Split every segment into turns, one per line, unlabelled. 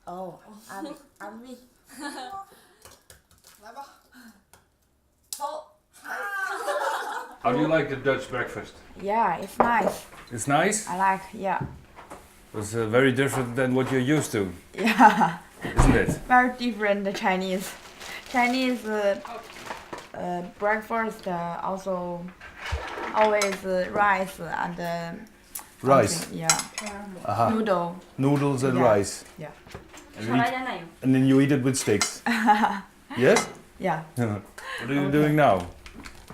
哦，阿米阿米。
来吧，走。
How do you like the Dutch breakfast?
Yeah, it's nice.
It's nice.
I like. Yeah.
It's very different than what you're used to.
Yeah.
Isn't it?
Very different the Chinese. Chinese breakfast also always rice and
Rice.
something, Yeah.
Aha.
Noodle.
Noodles and
Yeah.
rice.
Yeah.
And, you eat, and then you eat it with sticks. Yes?
Yeah.
What are you doing now?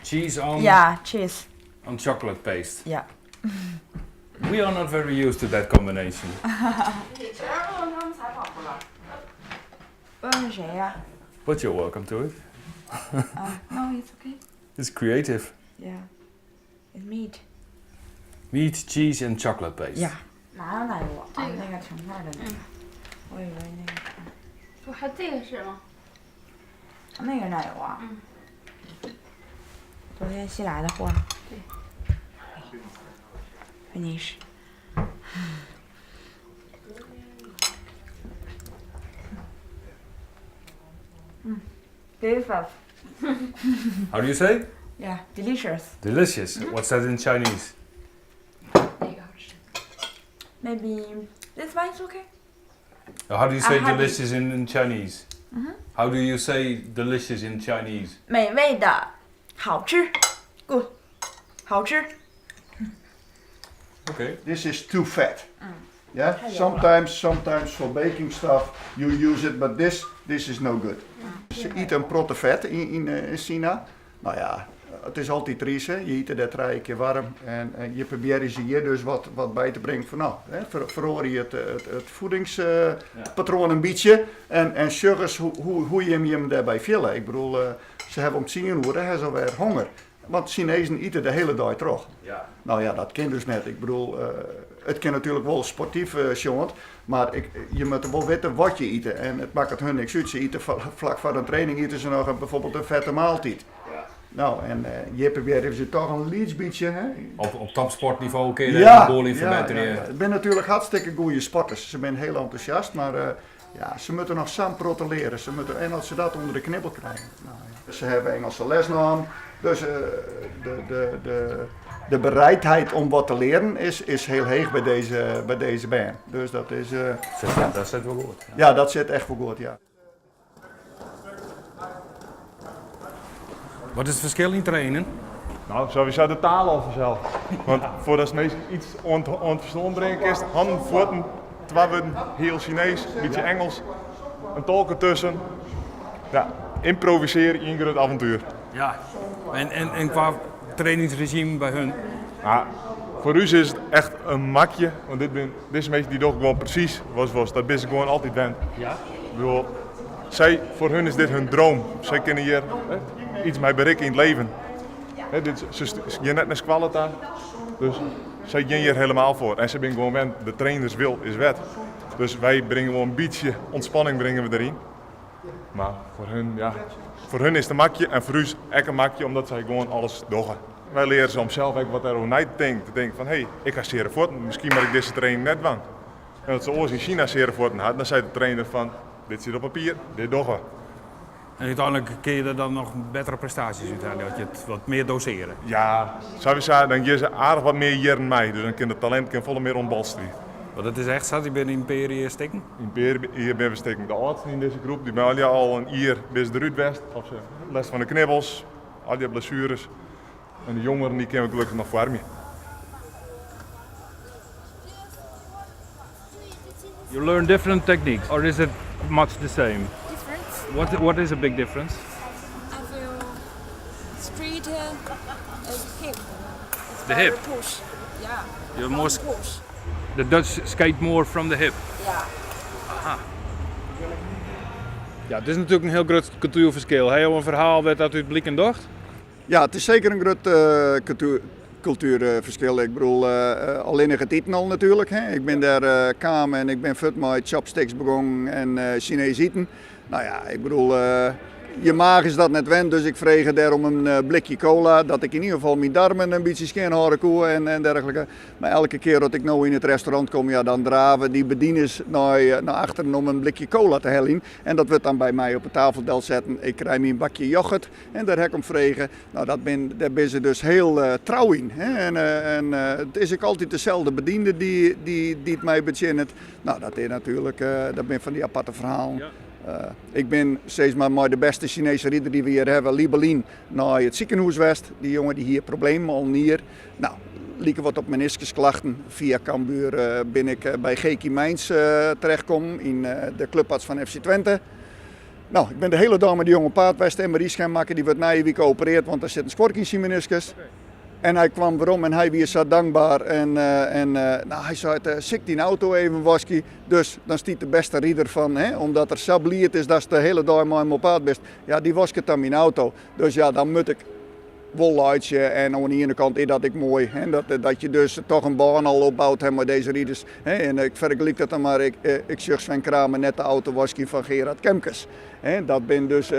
Cheese on
Yeah, cheese.
on chocolate paste.
Yeah.
We are not very used to that combination.
你前面问问他们采访不了？
问问谁呀？
But you're welcome to it.
啊，No, it's okay.
It's creative.
Yeah. It's meat.
Meat, cheese and chocolate paste.
Yeah. 哪有奶油啊？
这个
那个成块的那个，我以为那个
不还这个是吗？
那个奶油啊。
嗯。
昨天新来的货。
对。
Finish. Delicious.
How do you say?
Yeah, delicious.
Delicious. What's that in Chinese?
那个好吃。
Maybe this one is okay.
How do you say
happy.
delicious in Chinese? How do you say delicious in Chinese?
美味的，好吃，good，好吃。
Okay.
This is too fat. Yeah.
太油了。
Sometimes for baking stuff you use it, but this is no good. Ze eten een protte vet in China. Nou ja, het is altijd rijst, hè. Je eet het daar drie keer warm en je probeert ze hier dus wat bij te brengen van nou, hè, veroor je het voedingspatroon een beetje en sugars hoe je hem daarbij vullen. Ik bedoel, ze hebben om 10 uur, hebben ze alweer honger. Want Chinezen eten de hele dag terug. Nou ja, dat kan dus net. Ik bedoel, het kan natuurlijk wel sportief jongen, maar je moet wel weten wat je eet. En het maakt het hun niks uit. Ze eten vlak voor een training eten ze nog bijvoorbeeld een vette maaltijd. Nou, en je probeert ze toch een leeds beetje, hè?
Op topsportniveau kun je daar een boel in verbeteren.
Het zijn natuurlijk hartstikke goede sporters. Ze zijn heel enthousiast, maar ze moeten nog samen protoleren. Ze moeten, en als ze dat onder de knibbel krijgen. Nou, ja. Ze hebben Engelse lesnaam. Dus de bereidheid om wat te leren is heel heeg bij deze band. Dus dat is
Dat zit wel goed.
Ja. Ja, dat zit echt wel goed, ja.
Wat is het verschil in trainen?
Nou, sowieso de taal al vanzelf. Want voordat ze meestal iets ontverstaan brengen, is het handen, voeten, twee woorden, heel Chinees, een beetje Engels, een tolk ertussen. Ja, improviseren in een groot avontuur.
Ja, en qua trainingsregime bij hun?
Nou, voor u is het echt een makje, want dit is een beetje die toch gewoon precies was. Dat ben ze gewoon altijd wend. Ik bedoel, zij, voor hun is dit hun droom. Zij kunnen hier, hè, iets mee bereiken in het leven. Hè, dit, ze gaan net naar Squalata, dus zij gaan hier helemaal voor. En ze zijn gewoon wend, de trainers wil is wet. Dus wij brengen gewoon een beetje ontspanning brengen we erin. Maar voor hun is het een makje en voor u is het ook een makje, omdat zij gewoon alles doen. Wij leren ze om zelf ook wat er over na te denken. Te denken van, hé, hey, ik ga zere voeten, misschien moet ik deze training net van. En dat ze ooit in China zere voeten had, dan zei de trainer van, dit zit op papier, dit doen we.
En uiteindelijk kun je er dan nog betere prestaties uit halen, dat je het wat meer doseren.
Ja, sowieso, dan geven ze aardig wat meer jaren mee, dus dan kan het talent kan volle meer ontbolsteren.
Want het is echt, zat ik ben in Imperie stikken?
Imperie, hier ben we stikken de oudste in deze groep, die ben al een jaar bis de Ruud West, of ze les van de knibbels, al die blessures. En de jongeren die kunnen we gelukkig nog vormen.
You learn different techniques, or is it much the same?
Different.
What is a big difference?
I feel straight, hip. It's
The
very
hip?
Push. Yeah.
You're more
Push.
The Dutch skate more from the hip.
Yeah.
Aha. Ja, het is natuurlijk een heel groot cultuurverschil. Heb je een verhaal dat uit het blik en docht?
Ja, het is zeker een groot cultuurverschil. Ik bedoel, alleen het eten al natuurlijk. Hè. Ik ben daar kwam en ik ben fut met chopsticks begonnen en Chinees eten. Nou ja, ik bedoel, Je maach is dat net wend, dus ik frege dêrom in blikje cola, dat ik yn ieder gefal myn darmen in bytsje skjin hâlde koe en dergelike. Mar elke kear as ik no yn it restaurant kom, ja, dan drave dy bedieners nei achteren om in blikje cola te heljen. En dat wurdt dan by my op de tafel delsetten. Ik krij myn bakje yochert en dêr ha ik om frege. No, dat bin, dêr binne se dus hiel trou yn. Hè? En it is ek altyd deselde bediende dy't my betsjinnet. No, dat is natuerlik, dat binne fan dy aparte ferhalen. Ik bin sis mar mei de bêste Sinese rider dy't we hjir hawwe, Libelin, nei it sikehûs west. Dy jonge dy hie problemen al in jier. No, like wat op meniskusklachten. Fia Cambuur bin ik by Geki Meints terechtkommen yn de klubarts fan FC Twente. No, ik bin de hiele dei mei dy jonge op paad west, MRI-scan makke, dy wurdt nije wike opereard, want der sit in skuorke yn syn meniskus. En hy kwam werom en hy wie sa dankber en, en no, hy sei, sil ik dyn auto even waskje? Dus dan stiet de bêste rider fan, hè, omdat er sa bliid is datst de hiele dei mei him op paad bist, ja, dy wasket dan myn auto. Dus ja, dan moat ik wol laitsje en oan de iene kant is dat ek moai, hè, dat je dus toch in bân al opboud ha mei dizze riders. Hè, en ik fergelyk dat dan mar, ik sjoch Sven Kramer net de auto waskjen fan Gerard Kemkers. Hè, dat binne dus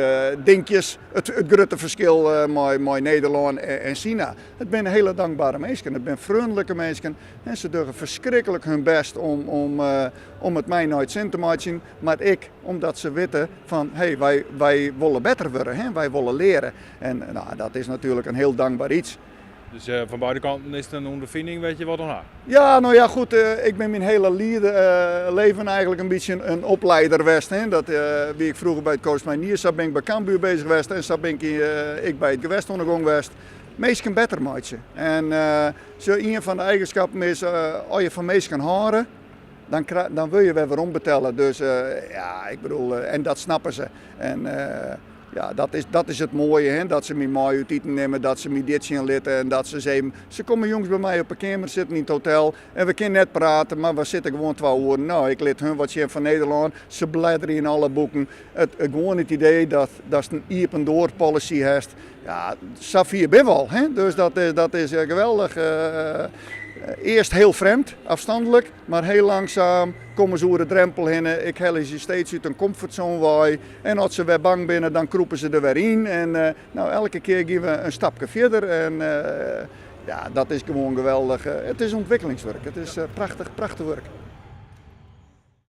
dinkjes, it grutte ferskil mei Nederlân en Sina. It binne hiele dankbere minsken, it binne freonlike minsken en se dogge ferskriklik hun bêst om it my nei it sin te meitsjen, mar ek omdat se witte fan hé, wy wolle better wurde, hè, wy wolle leare. En no, dat is natuerlik in hiel dankber iets.
Dus fan beide kanten is it in ûnderfining wêr't je wat oan ha.
Ja, no ja, goed, ik bin myn hiele leven eigenlik in bytsje in opleider west. Hè. Dat wie ik froeger by it Korps Mariniers, sa bin ik by Cambuur bezich west en sa bin ik ek by it gewest oan de gong west. Minsken better meitsje. En sjoch, ien fan de eigenskappen is, as je fan minsken hâlde, dan wurde je wer werombetelle. Dus ja, ik bedoel, en dat snappe se. En ja, dat is it moaie, hè, dat se my mei út iten nimme, dat se my dit sjen litte en dat se even... Se komme jûns by my op 'e keamer sitten yn it hotel en we kinne net prate, mar we sitte gewoan twa oeren. No, ik lit hun wat sjen fan Nederlân, se blädderje yn alle boeken. It, gewoan it idee dat datst in iepen doar policy hast, ja, safier binne we al. Hè? Dus dat is geweldich. Earst hiel frjemd, afstandlik, mar hiel langsaam komme se oer de drempel hinne. Ik helje se steeds út in comfortzone wei. En as se wer bang binne, dan krûpe se der wer yn. En no, elke kear gean we in stapke fierder. En ja, dat is gewoan geweldich. It is ûntwikkelingswurk. It is prachtich, prachtich wurk.